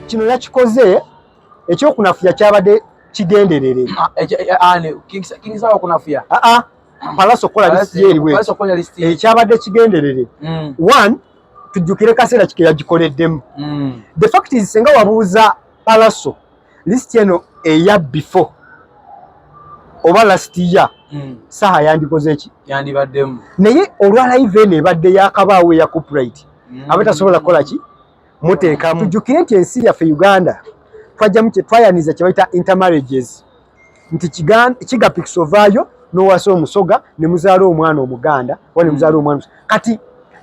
Kino yakikoze ekyokunafuya kyabadde kigenderere. Ah, ah, King Saha okunafuya. Aa, Pallaso okukola list ye eriwe ekyabadde kigenderere. One, tujjukire kaseera kike yagikoleddemu. The fact is, senga wabuuza Pallaso list eno eya before oba last year, Saha yandikoze ki? Yandibaddemu. Naye olwa live eno ebadde yakabaawo eya copyright, abe tasobola kukola ki muteekamu. Tujjukire nti ensi yaffe Uganda twajjamu kye twayaniza kye bayita intermarriages, nti Kigapix ovaayo n'owasa Omusoga ne muzaala omwana Omuganda oba ne muzaala omwana. Kati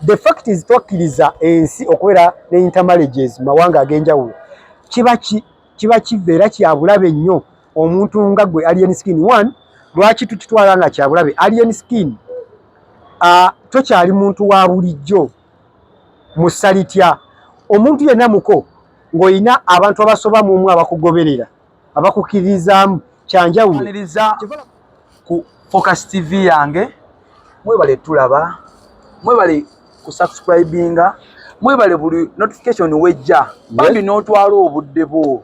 the fact is, twakkiriza ensi okubeera ne intermarriages mu mawanga ag'enjawulo. Kiba kiva era kyabulabe nnyo omuntu nga gwe Alien Skin. One, lwaki tukitwala nga kyabulabe? Alien Skin, tokyali muntu wa bulijjo musalitya omuntu yenna muko ng'olina abantu abasoba mu omu abakugoberera, abakukkiririzaamu, kyanjawulo. Aniriza ku Focus TV yange. Mwebale tulaba, mwebale kusubscribinga, mwebale buli notification wejja bambi n'otwala obudde bwo.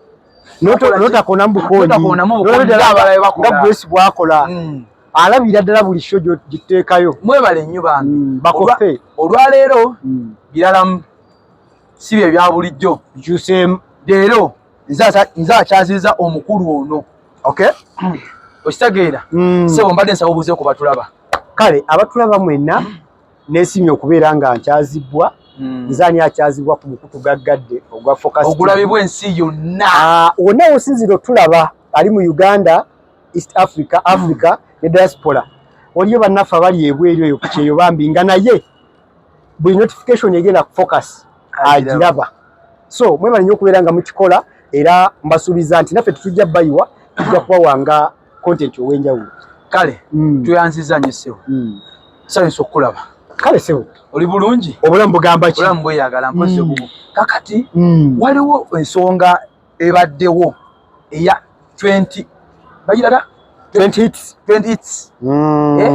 Notakoona mu bukoonyi. Notakoona mu bukoonyi, ng'abalala bwe bakola. Nga Grace bwakola, alabira ddala buli show gituteekayo. Mwebale nnyo bambi. Bakofe. Olwaleero biralamu, si bye bya bulijjo. Bikyuseemu. Leero nze akyaziza omukulu ono. Okitegeera? Sebo, mbadde nsaba obuuze ku batulaba. Kale, abatulaba mwenna, neesimye okubeera nga nkyazibwa. Nze ani akyazibwa ku mukutu gaggadde ogwa Focus TV. Ogulabibwa ensi yonna. Ah, wonna wosinzira otulaba, ali mu Uganda, East Africa, Africa ne diaspora, waliyo bannaffe abali ebweru eyo ku kyeyo bambi, nga naye buli notification egenda ku Focus agiraba. So mwebale nnyo okubeera nga mukikola, era mbasuubiza nti naffe tetujja bayiwa, tujja kubawanga content ow'enjawulo. Kale, tuyanziza nnyo, ssebo. Nsanyusa okukulaba. Kale ssebo. Oli bulungi? Obulamu bugamba ki? Obulamu bweyagala mpozi bubu. Kakati waliwo ensonga ebaddewo eya 20 bagirata. 20 hits. 20 hits. Eh?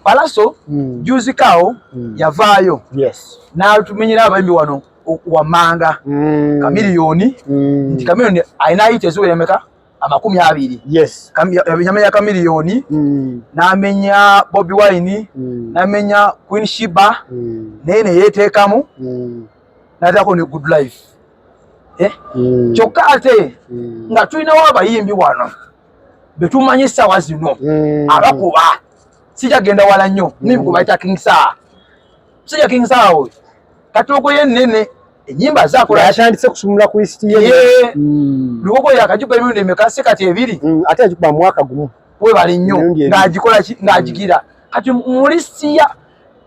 Pallaso juzi kaawo yavaayo n'atumenyera abayimbi wano wammanga. Chameleone, nti Chameleone alina hit eziwera emeka? 20. Yamenya Chameleone, n'amenya Bobi Wine, n'amenya Queen Shiba, naye neyeteekamu n'ateekako ne Good Life, eh? Kyokka ate nga tulinawo abayimbi wano betumanyi essaawa zino abakuba. Sijagenda wala nnyo, muyimbi gwe bayita King Saha. Sijja King Saha oyo katogo ye nnene, ennyimba zakola. Yatandise kusumula ku list ye. Ye. Lugogo yakagikuba emirundi emeka? Si kati ebiri? Ate yagikuba mu mwaka gumu. Webale nnyo. Emirundi ebiri. Ng'agikola ki? Ng'agigira. Kati mu list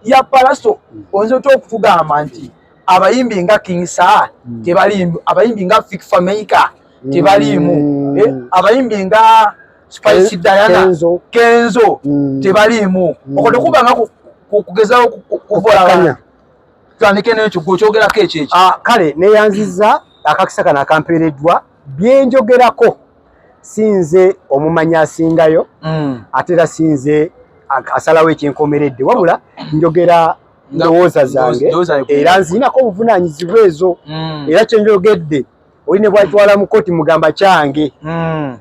ya Pallaso, oyinza otya okutugamba nti abayimbi nga King Saha tebaliimu, abayimbi nga Fik Fameica tebaliimu, eh, abayimbi nga Spice Diana, Kenzo. Kenzo tebaliimu? Okwo tekuba nga kugezaho kuvola Okukkanya. abantu. Tutandike n'ekyo gwe okyogerako ekyo ekyo. Ah, kale neyanziza akakisa kano akampeereddwa. Byenjogerako sinze omumanyi asingayo, ate era sinze asalawo ekyenkomeredde, wabula njogera ndowooza zange. Ndowooza yo. Era nzirinako obuvunaanyizibwa ezo. Era kyenjogedde, oli ne bwatwala mu kooti, mugamba kyange.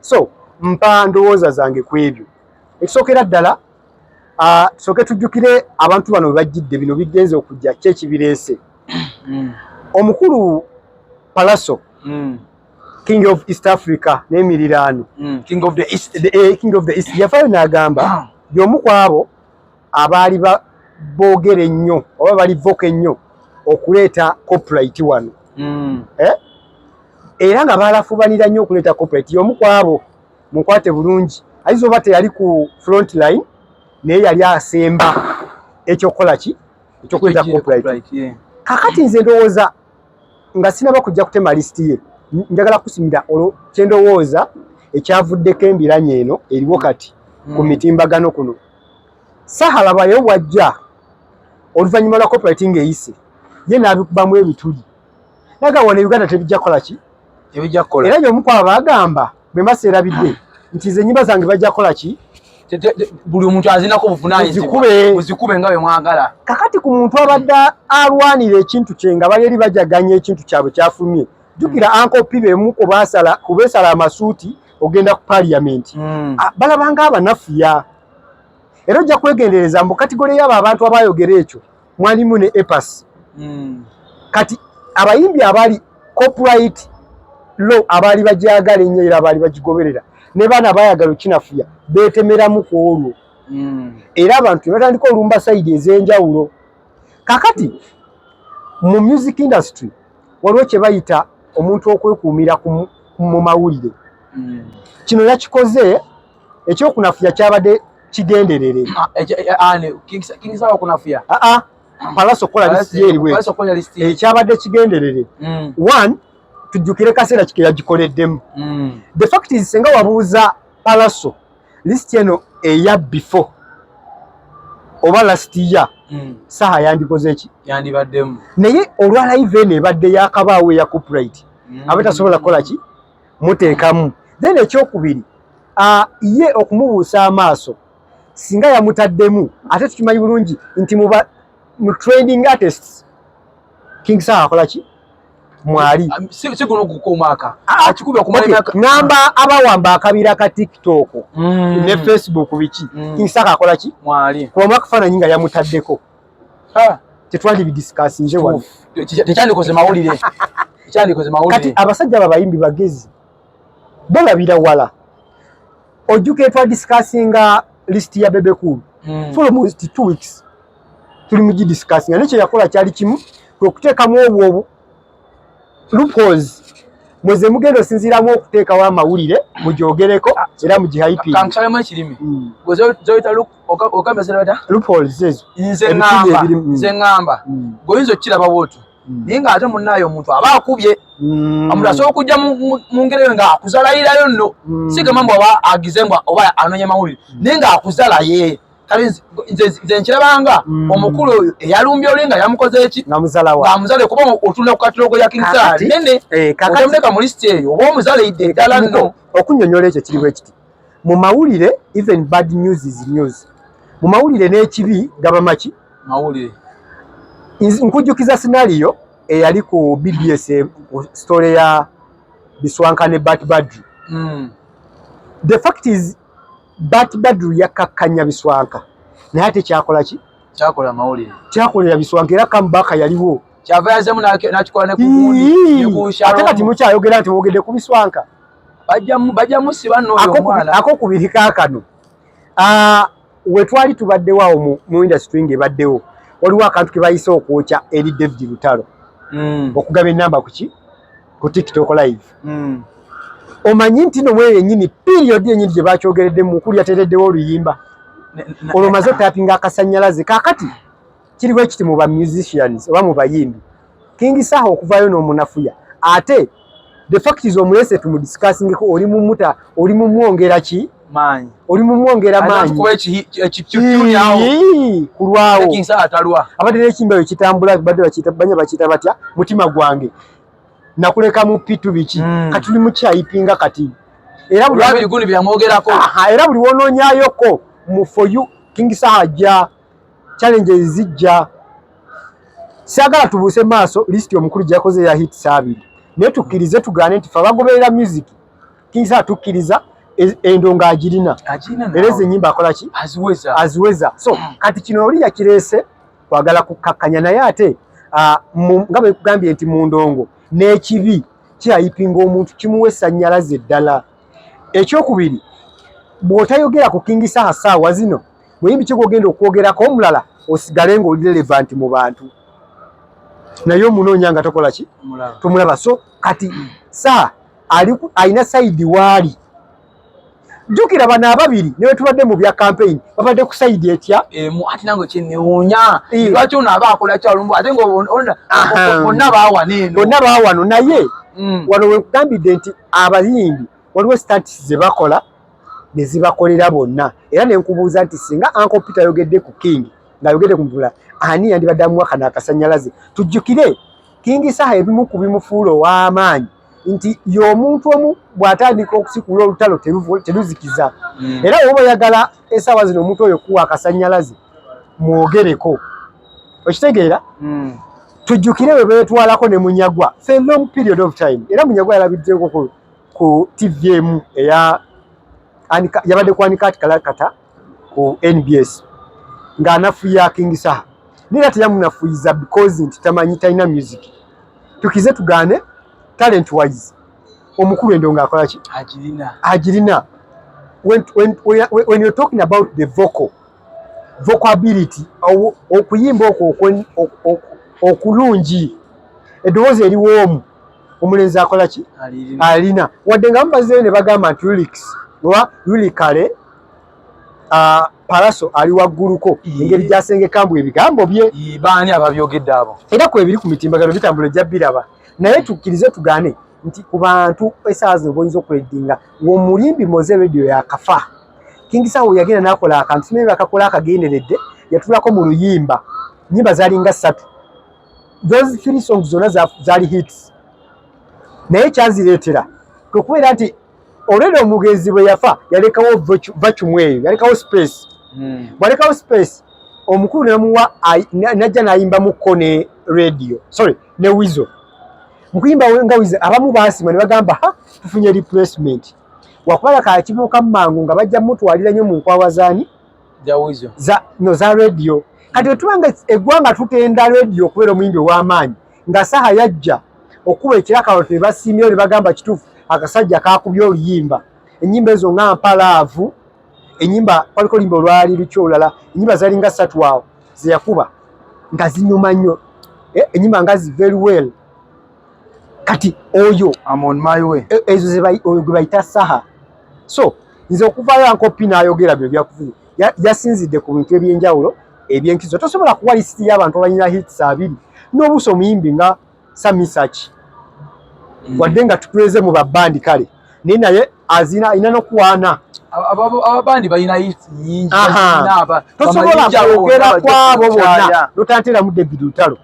So mpa ndowooza zange ku ebyo. Ekisookera ddala, tusooke tujjukire abantu bano bwe bajjidde, bino bigenze okujja ki ekibireese. Omukulu Pallaso, King of East Africa n'emiriraano, King of the East. The King of the East, yafaayo n'agamba y'omu ku abo abaali boogera ennyo oba bali vocal ennyo okuleeta copyright wano. Eh? Era nga balafubanira nnyo okuleeta copyright. Y'omu ku abo, mukwate bulungi, ayinza oba teyali ku front line, naye yali asemba ekyokukola ki, ekyokuleeta copyright. Copyright, yeah. Kakati nze ndowooza nga sinaba kujja kutema list ye, njagala kusimira olwo kyendowooza ekyavuddeko embiranye eno eriwo kati ku mitimbagano kuno. Saha labayo bwajja oluvannyuma lwa copyright ng'eyise, ye n'abikubamu ebituli, naga wano e Uganda tebijja kukola ki. Tebijja kukola. Era y'omu ku abo bagamba, bwe mba seerabidde, nti nze ennyimba zange bajja kukola ki? Buli omuntu azinako obuvunaanyizibwa. Muzikube. Muzikube nga bwe mwagala. Kakati ku muntu abadde alwanira ekintu kye, nga bali eri bajaganya ekintu kyabwe kyafulumye, Jjukira Uncle P bemu kubesala amasuuti ogenda ku parliament. Balabanga abanafuya. Era ojja kwegendereza mbu category y'abo abantu abayogera ekyo mwalimu ne Epas. Kati abayimbi abali copyright law abaali bagyagala ennyo era abaali bagigoberera ne baana bayagala okinafuya beetemeramu ku olwo. Era abantu ne batandika olumba side ez'enjawulo. Kakati mu music industry waliwo kye bayita omuntu okwekuumira mu mawulire. Kino yakikoze ekyokunafuya kyabadde kigenderere. King Saha okunafuya? Aa, Pallaso kola list ye eriwe. Pallaso kola list ye. Ekyabadde kigenderere. One, tujjukire kaseera kike yagikoleddemu. The fact is, singa wabuuza Pallaso list eno eya before oba last year, Saha yandikoze ki? Yandibaddemu. Naye olwa live eno ebadde yakabaawo eya copyright, abe tasobola kukola ki, muteekamu. Then ekyokubiri, ye okumubuusa amaaso singa yamutaddemu, ate tukimanyi bulungi nti mu trending artists King Saha akola ki, mwali. Si guno guko omwaka akikubye okumala emyaka. Ŋŋamba abawamba akabira ka TikTok ne Facebook biki, King Saha akola ki? Mwali. Kubamu akafaananyi nga yamutaddeko, tetwali bidiscussinze wano. Tekyandikoze mawulire, tekyandikoze Kati mawulire. abasajja abo abayimbi bagezi, balabira wala. Ojjukira twadiscussinga list ya Bebe Cool for almost 2 weeks tuli mu gidiscussinga, naye kyeyakola kyali kimu, kwe kuteekamu obwo obu loopholes mweze mugenda osinziiramu okuteekawo amawulire mugyogereko era mugihyping. Kankusalemu ekirimi. Gwe zoyita ogambye zirabata Loopholes ezo nze ebituli ŋŋamba ebirimu. Nze ŋŋamba gweoyinza okukiraba bwotyo, naye ng'ate munnaayo omuntu aba akubye, omuntu asobola okujja mu ngeri eyo ng'akuzalayirayo nno. Sigamba mbu oba agize mbu oba anoonya mawulire, naye ng'akuzalaye. Kale nze nkirabanga omukulu oyo eyalumbye oli nga yamukoze eki? Nga muzalawa. Ng'amuzale, kuba otunda ku catalogue ya King Saha nene, Kakati otamuleka mu lisiti eyo oba omuzaleyidde ddala nno. Okunnyonnyola ekyo kiri bwe kiti: mu mawulire, even bad news is news. Mu mawulire n'ekibi gaba maki? Mawulire. Nkujjukiza scenario eyali ku BBS, ku story ya Biswanka ne Bat Badru. The fact is, Bat Badru yakkakkanya Biswanka, naye ate kyakola ki? Kyakola mawulire. Kyakolera Biswanka, era comeback yaliwo. Kyava yazemu n'akikola ne ku gundi ne ku Ate kati Shalom. Mukyayogera nti wogedde ku Biswanka. Bajja musiba nno oyo omwana. Akokubiri kaakano, we twali tubaddewo awo mu industry ng'ebaddewo, waliwo akantu ke bayise okwokya eri David Lutalo, okugaba enamba kuki ku TikTok live. Omanyi nti no mweyo yennyini period yennyini gye bakyogereddemu, mukulu yateereddewo oluyimba olwo maze otapinga akasanyalaze. Kaakati kiri bwe kiti mu ba musicians oba mu bayimbi, King Saha okuvaayo n'omunafuya, ate the fact is omulese tumudiscussingeko, oli mumuta, oli mumwongera ki? Maanyi. Oli mumwongera maanyi. Kuba ekikyunyawo. Ii, kulwawo. King Saha atalwa. Abadde n'ekiyimba bwe kitambula, badde bakiyita, banya bakiyita batya, mutima gwange nakuleka mu pitu biki. Kati tuli mukyayipinga kati era buli olwabiri gundi byamwogerako. Aha, era buli wonoonyaayoko mu for you, King Saha ajja, challenges zijja. Saagala tubuuse maaso list omukulu gye yakoze ya hits 20, naye tukkirize tugaane nti fe abagoberera music, King Saha tukkiriza endongo agirina. Agirina. Era ezo ennyimba akola ki? Aziweza. Aziweza. So kati kino oli yakireese kwagala kukkakkanya, naye ate nga bwe kugambye nti mu ndongo n'ekibi kihypinga omuntu, kimuwa essannyalaze eddala. Ekyokubiri, bw'otayogera ku King Saha saawa zino, muyimbi ki gw'ogenda okwogerako omulala osigale ng'oli relevant mu bantu, naye omunoonya nga tokola ki? Mulaba. Tumulaba. So kati Saha alina side waali. Jjukira bano ababiri ne bwe tubadde mu bya campaign, babadde ku side etya? Emu. Ate nange kyenewuunya, lwaki ono aba akola kyalumbu ate nga bonna baawana eno? Bonna baawano, naye wano wekugambidde nti abayimbi waliwo stats ze bakola ne zibakolera bonna. Era ne nkubuuza nti singa Uncle Peter ayogedde ku King ng'ayogedde ku mutula, ani yandibadde amuwa kano akasanyalaze? Tujjukire King Saha ebimu ku bimufuula ow'amaanyi nti y'omuntu omu bw'atandika okusikula olutalo teruzikiza. Era oba oyagala essaawa zino omuntu oyo kuwa akasanyalaze, mwogereko, okitegeera? Tujjukire bwe beetwalako ne Munyagwa for a long period of time, era Munyagwa yalabiddeko ku TV emu eya yabadde ku Uncut Kalakata ku NBS ng'anafuya King Saha, naye era teyamunafuyiza because nti tamanyi, talina music. Tukize tugaane, talent wise omukulu endongo akola ki? Agirina. Agirina. When you're talking about the vocal ability, okuyimba okwo okulungi, eddoboozi eriwoomu, omulenzi akola ki? Alirina. Alina. Wadde nga mubazeeyo ne bagamba nti lyrics oba lyrically Pallaso ali wagguluko, engeri gy'asengekambu ebigambo bye. Baani ababyogedde abo? Era ku ebiri ku mitimbagano bitambula, ojja biraba. Naye tukkirize tugaane nti ku bantu essaawa zino boyinza okuredinga ng'omuyimbi Mowzey Radio yakafa, King Saha yagenda n'akola akantu, simanyi bakakola akagenderedde, yatulako mu luyimba, nyimba zalinga ssatu, those three songs zonna zaali hits. Naye kyazireetera kwe kubeera nti olwedde omugenzi bwe yafa yalekawo vacuum eyo, yalekawo space. Bwalekawo space, omukulu nebamuwa najja n'ayimbamuko ne Radio, sorry, ne Weasel. Mukuyimba nga Weasel, abamu baasima ne bagamba, "Ha, tufunye replacement." Wakubala kakibuuka mu mangu nga bajja mutwalira nnyo mu nkwawa zaani? Ja Weasel. Za, no, za Radio. Kati otubanga eggwanga tutenda Radio okubeera omuyimbi ow'amaanyi, nga Saha yajja okuba ekiraka, ne basiimyeyo ne bagamba, "Kituufu, akasajja kakubye oluyimba." Ennyimba ezo nga mpalaavu, ennyimba kwaliko oluyimba olwali luki olulala, ennyimba zalinga ssatu awo zeyakuba nga zinyuma nnyo. Ennyimba nga zi very well. Kati oyo I'm on my way. Ezo oyo gwe bayita Saha. So nze okuvaayo Uncle P n'ayogera byo byakuvuze, yasinzidde ku bintu ebyenjawulo ebyenkizo. Tosobola kuwa lisiti y'abantu abalina hits 20 n'obuusa omuyimbi nga Sir Mesach, wadde nga tutweze mu babandi kale, naye azina alina n'okuwaana. Ababandi balina hits nyingi. Tosobola kwogera kwabo bonna notateeramu David Lutalo.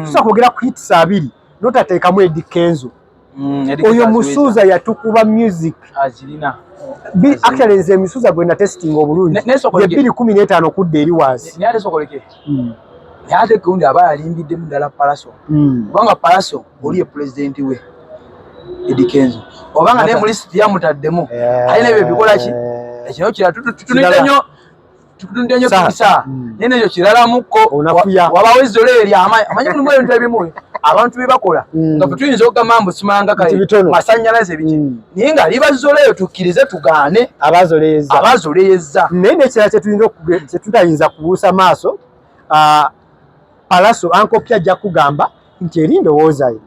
Tosobola kwogera ku hits 20 notateekamu Eddy Kenzo. Oyo Musuuza yatukuba music. Azirina. Actually nze emisuuza gwe natestinga obulungi ye 2015 kudda eri wansi. Naye ate sokoleke, naye ate gundi aba yalimbiddemu ddala Pallaso, kubanga Pallaso oli ye pulezidenti we Eddy Kenzo, obanga naye mu lisiti yamutaddemu, alina ebyo bikola ki ekino kirala. Tutunidde nnyo, tutunidde nnyo kisa, naye nekyo kiralamuko. Wabawo ezzolo eri amanyi mulimu ebintu ebimu abantu bye bakola nga fe tuyinza okugamba mbu simanga kale masanyalaze biki, naye nga liba zzolo eyo, tukkirize tugaane. Abazoleeza. Abazoleeza. Naye nekirala kyetutayinza kubuusa maaso, Pallaso, Uncle P ajja kugamba nti eri ndowooza ye,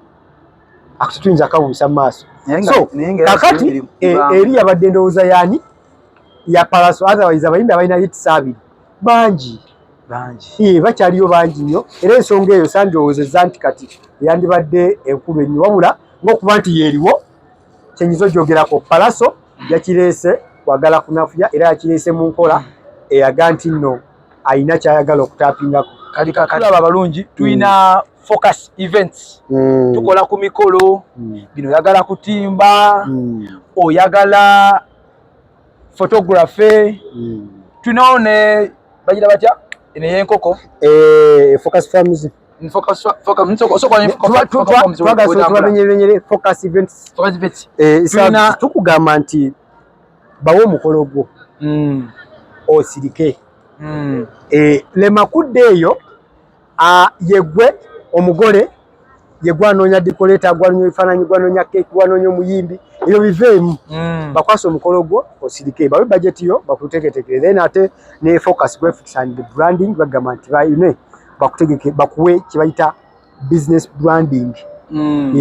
ako tetuyinza kabuusa mu maaso. So kakati eri yabadde endowooza yaani? Ya Pallaso. Otherwise abayimbi abalina hits 20 bangi. Bangi. Bakyaliyo bangi nnyo, era ensonga eyo sandirowoozezza nti kati yandibadde enkulu ennyo, wabula ng'okuba nti yeeriwo kyenyiza ogyogerako. Pallaso yakireese kwagala kunafuya, era yakireese mu nkola eyaga nti nno ayina kyayagala okutapingako. Kati kakatulaba abalungi, tulina Focus Events, tukola ku mikolo bino. Oyagala kutimba, oyagala photography, tulinawo ne bagira batya eno ey'enkoko? Focus Farms. Tubamenyerenyere Focus Events. Tukugamba nti bawe omukolo gwo osirike, lema kudda eyo. Yegwe omugole, yegwe anoonya decorator, gwanoonya ebifaananyi, gwanoonya keeki, gwanoonya omuyimbi, ebyo biveemu. Bakwasa omukolo gwo osirike, bawe budget yo bakutegetekere. Then ate ne Focus Graphics and Branding bagamba nti bayine bakutegeke, bakuwe kye bayita business branding.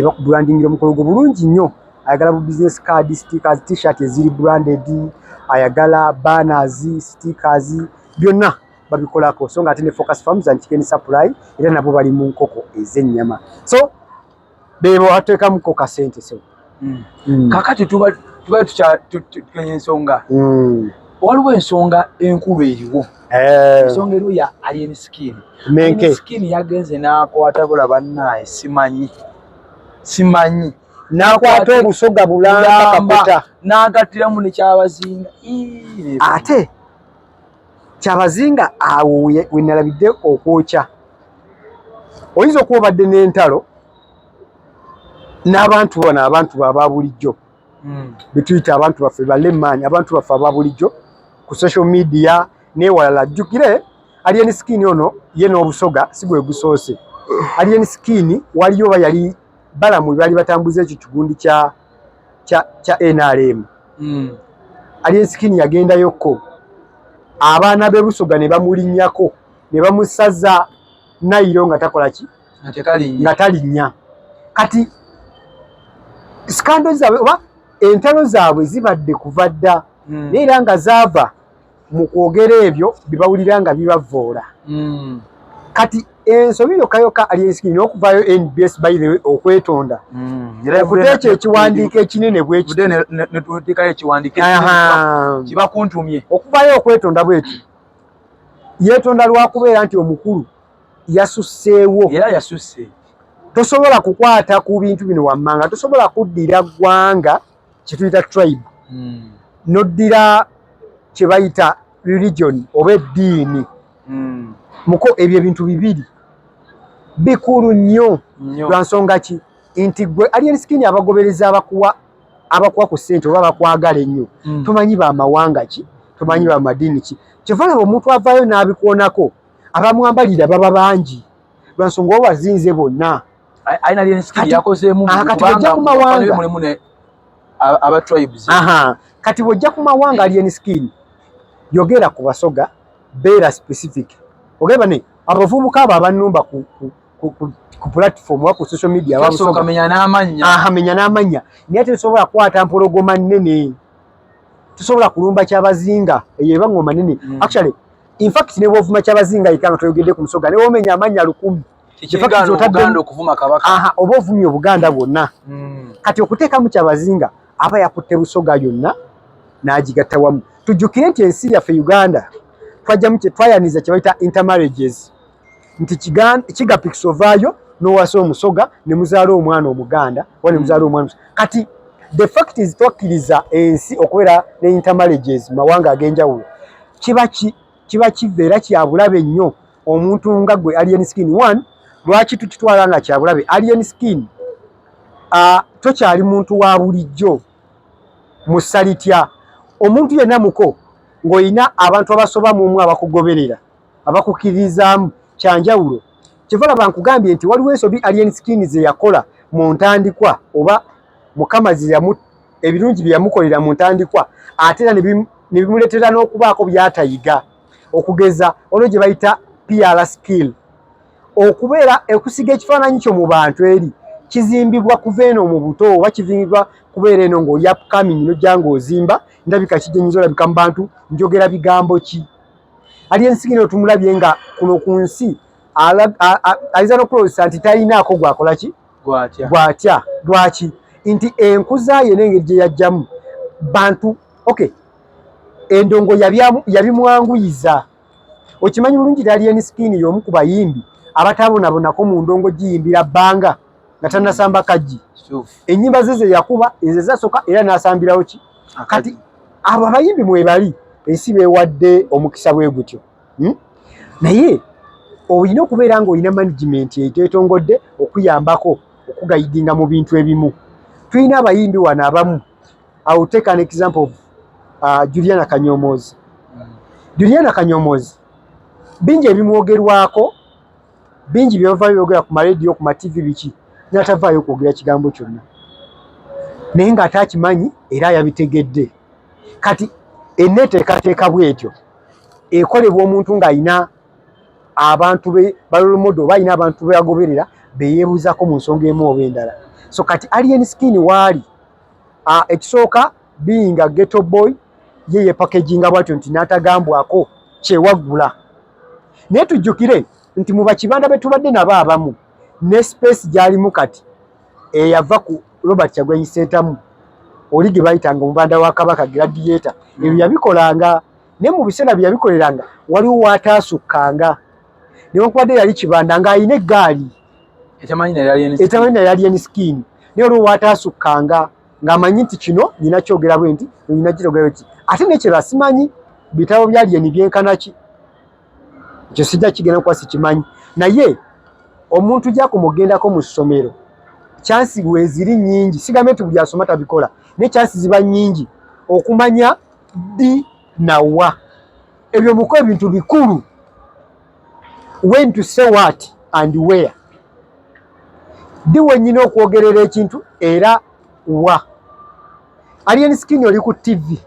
Bakubrandingira omukolo gwo bulungi nnyo. Ayagala bu business card, stickers, T-shirt eziri branded, ayagala banners, stickers, byonna babikolako. So nga ate ne Focus Farms and Chicken Supply era nabo bali mu nkoko ez'ennyama, so bebo bateekamuko kasente so. Kakati tuba tukenya ensonga. Waliwo ensonga enkulu eriwo. Ensonga eriwo ya Alien Skin. Menke. Alien Skin yagenze n'akwata bula bannaaye, simanyi simanyi. N'akwata obusoga bulamba kakota. N'agattiramu ne Kyabazinga. Ate Kyabazinga awo we nalabidde okwokya. Oyinza okuba obadde n'entalo n'abantu bano, abantu aba bulijjo betuyita abantu baffe balemani, abantu baffe aba bulijjo ku social media newalala. Jjukire Alien Skin ono ye n'Obusoga si gwe gusoose. Alien Skin waliyo oba yali balamu baali batambuza ekyo kigundi kya NRM. Alien Skin yagendayokko, abaana b'e Busoga ne bamulinnyako ne bamusaza nayiro nga takola ki, nga talinnya. Kati scandal zaabwe oba entalo zaabwe zibadde kuva dda, naye era nga zaava mu kwogera ebyo bye bawulira nga bibavoola. Kati ensobi yokka yokka Alien Skin n'okuvaayo NBS, by the way, okwetonda, okuteeka ekiwandiiko ekinene bwekiti. Netuteekayo ekiwandiiko kibakuntumye. Okuvaayo okwetonda bwekyo, yeetonda lwakubeera nti omukulu yasusseewo. Era yasusse. Tosobola kukwata ku bintu bino wammanga, tosobola kuddira ggwanga kyetuyita tribe, noddira kye bayita religion oba eddiini. Muko ebyo ebintu bibiri bikulu nnyo. Lwa nsonga ki? Nti gwe Alien Skin, abagoberezi abakuwa ku ssente oba bakwagala ennyo, tomanyi bamawanga ki, tomanyi bamadiini ki. Kyova laba omuntu avaayo n'abikoonako, abamwambalira baba bangi, lwa nsonga oba bazinze bonna. Kati bw'ojja ku mawanga, kati bw'ojja ku mawanga, Alien Skin, yogera ku Basoga, beera specific, ogamba ne abavubuka abo abanumba ku platform oba ku social media. Menya n'amannya, naye ate tosobola kukwata mpologoma nnene, tosobola kulumba Kyabazinga, eyo eba ngoma nene. Actually, in fact, ne bwovuma Kyabazinga yekka nga toyogedde ku Musoga, ne womenya amannya 1000, oba ovumye Obuganda bwonna. Kati okuteekamu Kyabazinga, aba yakutte Busoga yonna n'agigatta wamu. Tujjukire nti ensi yaffe Uganda twajjamu twayaniza kye bayita intermarriages, nti kigapikisa ovaayo n'owasa Omusoga ne muzaala omwana Omuganda oba ne muzaala omwana. Kati the fact is, twakkiriza ensi okubeera ne intermarriages mu mawanga ag'enjawulo. Kiba kiva era kyabulabe nnyo omuntu nga gwe Alien Skin. One, lwaki tukitwala nga kyabulabe? Alien Skin, tokyali muntu wa bulijjo musalitya omuntu yenna muko ng'olina abantu abasoba mu omu abakugoberera, abakukkiririzaamu, kyanjawulo. Kyeva laba nkugambye nti waliwo ensobi Alien Skin ze yakola mu ntandikwa, oba Mukama ebirungi bye yamukolera mu ntandikwa, ate era ne bimuleetera n'okubaako by'atayiga. Okugeza olwo gye bayita PR skill, okubeera okusiga ekifaananyi kyo mu bantu, eri kizimbibwa kuva eno mu buto, oba kizimbibwa kubeera eno ng'oli upcoming, nojja ng'ozimba ndabika kijje nyinza olabika mu bantu, njogera bigambo ki. Alien Skin otumulabye nga kuno ku nsi ayinza n'okulowooza nti talinaako gwakola ki, gwatya. Lwaki? Nti enkuza ye n'engeri gye yajjamu bantu, okay, endongo yabimwanguyiza. Okimanyi bulungi, Alien Skin y'omu ku bayimbi abataabonabonako mu ndongo giyimbira bbanga nga tannasamba kaggi. Ennyimba ze ze yakuba ezo zasooka era n'asambirawo ki. Kati abo abayimbi mwebali, ensi beewadde omukisa bwe gutyo, Naye olina okubeera ng'olina management eteetongodde okuyambako okuguidinga mu bintu ebimu. Tulina abayimbi wano abamu. I will take an example of Juliana Kanyomozi. Juliana Kanyomozi, bingi ebimwogerwako, bingi byebava byogera ku marediyo, ku maTV, biki, natavaayo okwogera kigambo kyonna, naye ng'ate akimanyi era yabitegedde. Kati eneeteekateeka bwetyo ekolebwa omuntu ng'alina abantu be ba role model, oba alina abantu beagoberera beyeebuuzako mu nsonga emu oba endala. So kati Alien Skin waali, ekisooka, being a ghetto boy, ye yepackaginga bwatyo nti n'atagambwako kyewaggula. Naye tujjukire nti mu bakibanda be tubadde nabo abamu ne space gy'alimu kati eyava ku Robert Kyagulanyi Ssentamu, oli gye bayitanga omubanda wa Kabaka, gladiator, ebyo yabikolanga, naye mu biseera bye yabikoleranga waliwo waataasukkanga, newankubadde yali kibanda ng'alina eggaali etamanyi naye Alien Skin, naye waliwo waataasukkanga ng'amanyi nti kino nina kyogera bwe nti, nina kirogera bwe nti. Ate nekirala, simanyi bitabo bya Alien byenkana ki, ekyo sijja kigenda kuba sikimanyi, naye Omuntu gyakumugendako mu ssomero, chance weeziri nnyingi. Sigambe nti buli asoma tabikola, naye chance ziba nnyingi okumanya ddi nawa. Ebyo muko ebintu bikulu, when to say what and where, ddi wennyina okwogerera ekintu era wa. Alien Skin, oli ku TV,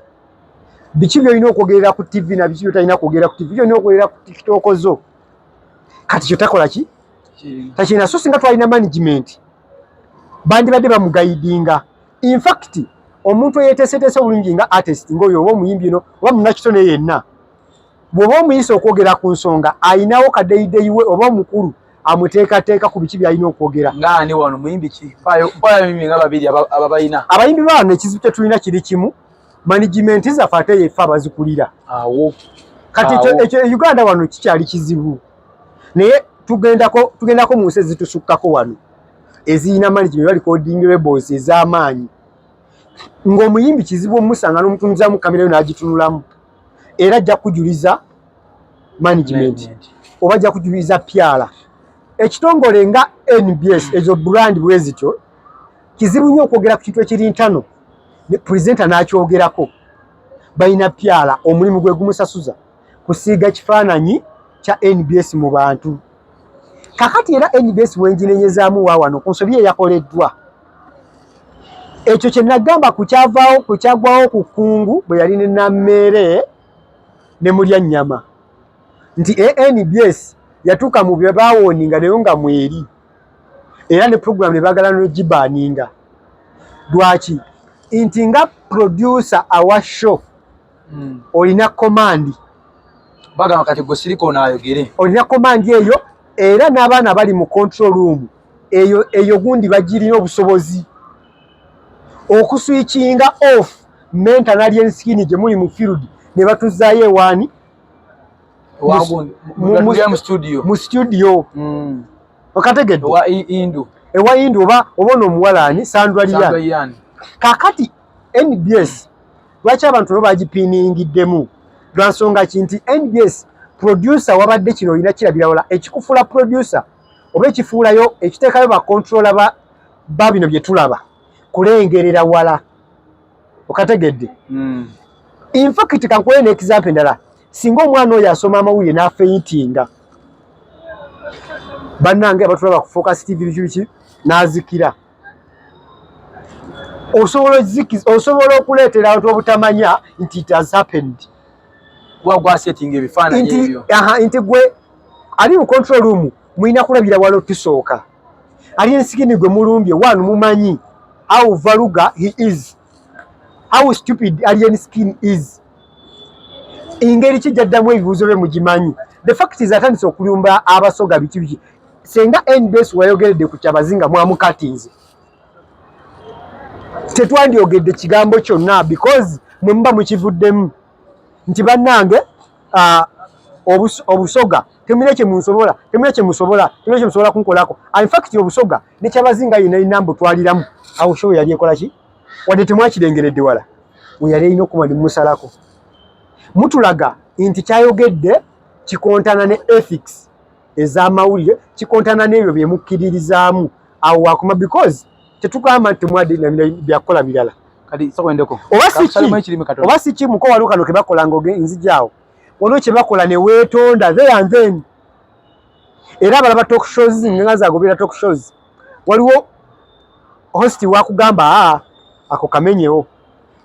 biki byolina okwogerera ku TV na biki byotalina kwogerera ku TV, byolina okwogerera ku TikTok zo? Kati kyo takola ki, takirina. So singa twalina management, bandibadde bamuguidinga. In fact, omuntu eyeteeseteese obulungi nga artist ngaoyo oba omuyimbi no oba munakitone yenna, bw'oba omuyisa okwogera ku nsonga, ayinawo kadeyideyi we oba omukulu amuteekateeka ku biki byalina okwogera. Ngaani wano muyimbi ki? Mpayo abayimbi nga babiri ababalina. Abayimbi baano, ekizibu kyetulina kiri kimu, management zaffe ate yeffe abazikulira. Awo. Kati ekyo e Uganda wano kikyali kizibu, naye tugendako mu nsi ezitusukkako wano ezirina management, recording labels ez'amaanyi, ng'omuyimbi kizibu omusanga n'omutunuzamu kamera yo n'agitunulamu, era ajja kujuliza management oba ajja kujuliza pyala ekitongole nga NBS. Ezo brand bwe zityo kizibu nnyo okwogera ku kintu ekiri ntano ne presenter n'akyogerako. Balina pyala, omulimu gwe gumusasuza kusiiga kifaananyi kya NBS mu bantu. Kakati era NBS wenginenyezaamu wa wano ku nsobi eyakoleddwa, ekyo kye nagamba ku kyavaawo, ku kyagwawo ku kkungu bwe yali ne Nammeere ne mulya nnyama, nti NBS yatuuka mu bye baawarninga nayo nga mweri, era ne program ne baagala nogibanninga. Lwaki? Nti nga producer awa show, olina command. Bagamba kati gwe siriko naayogere. Olina command eyo, era n'abaana bali mu control room eyo, eyo gundi bagirina obusobozi okuswitchinga off mental alien skin gye muli mu field ne batuzaayo ewaani. Mu studio. Mu studio. Okategedde? Ewa Indu. Ewa Indu oba ono omuwala ani, Sandra Lian. Sandra Lian. Kakati NBS lwaki abantu bo bagipiningiddemu? Lwa nsonga ki? Nti NBS producer wabadde kino olina kirabira wala ekikufuula producer oba ekifuulayo ekiteekayo bacontroller ba bino bye tulaba kulengerera wala. Okategedde? In fact, kankuwe ne example endala. Singa omwana oyo asoma amawulire n'afaintinga, bannange abatulaba ku Focus TV, biki biki, n'azikira, osobola okuleetera abantu obutamanya nti it has happened. Kuba gwasettinga ebifaananyi nti ebyo. Aha, nti gwe ali mu control room mulina kulabira wala otusooka. Alien Skin gwe mulumbye wano, mumanyi how vulgar he is, how stupid Alien Skin is, engeri kijjaddamu ebibuuzo bye mugimanyi. The fact is atandise okulumba Abasoga, biki biki. Senga NBS wayogeredde ku Kyabazinga, mwamukatinze, tetwandyogedde kigambo kyonna because mwe muba mukivuddemu nti bannange, Obusoga temulina kyemunsobola, temulina kyemusobola, temulina kyemusobola kunkolako. In fact, Obusoga ne Kyabazinga yina yina mbutwaliramu awo. Show yali ekola ki? Wadde temwakirengeredde wala we yali erina okuba nemusalako, mutulaga nti kyayogedde kikontana ne ethics ez'amawulire, kikontana n'ebyo bye mukkiririzaamu. Awo wakoma because tetugamba nti temwadde byakukola birala. Kati sokwendeko. Oba si ki? Kakusalemu ekirimi katono. Oba si ki, muko waliwo kano ke bakola nga nzijaawo, waliwo kye bakola ne weetonda there and then. Era abalaba talk shows nga zagobera talk shows, waliwo host wakugamba, aa, ako kamenyewo,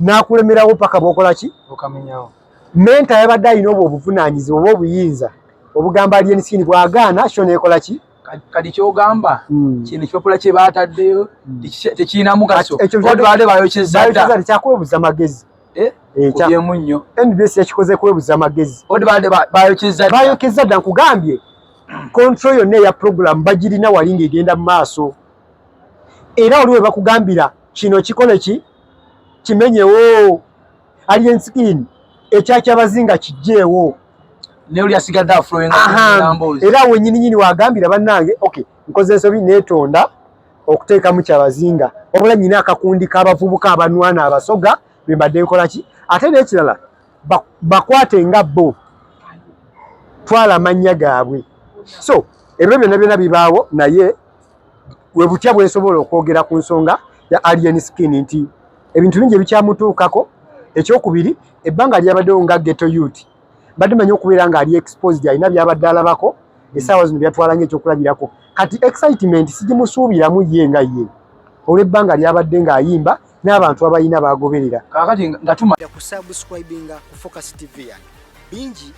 n'akulemerawo paka bw'okola ki? Okamenyawo. Mentor yabadde alina obwo obuvunaanyizibwa oba obuyinza obugamba Alien Skin bw'agaana show neekola ki? Kati kyogamba kino ekipapula kye baataddeyo tekirina mugaso? Ekyo Oba baadde bayokyeza dda? Bayokyeza, kyakwebuza magezi. Eh? Eh, Kubyemu nnyo. NBS yakikoze kwebuza magezi. Odi baadde bayokyeza dda? Bayokeza dda, nkugambye. Control yonna eya program bagirina wali ng'egenda mu maaso, era waliwo we bakugambira kino kikole ki, kimenyewo, Alien Skin ekyakyabazinga kijjeewo. Naye oli asigadde aflowinga. Era wenyini nyini wagambira bannange, okay, nkoze ensobi, neetonda okuteekamu Kyabazinga, wabula nyina akakundi k'abavubuka abanwana Abasoga be mbadde nkola ki. Ate n'ekirala, bakwate nga bo twala amannya gaabwe. So Ebyo byonna byonna bibaawo, naye we butya bwensobola okwogera ku nsonga ya Alien Skin nti ebintu bingi ebikyamutuukako. Ekyokubiri, ebbanga lyabaddewo nga ghetto youth, mbadde manyi okubeera ng'ali exposed, alina byabadde alabako essaawa zino byatwala ng'ekyokulabirako. Kati excitement sigimusuubiramu ye nga ye olw'ebbanga lyabadde ng'ayimba n'abantu abalina bagoberera. Kakati nga tuma kusubscribinga ku Focus TV yange bingi.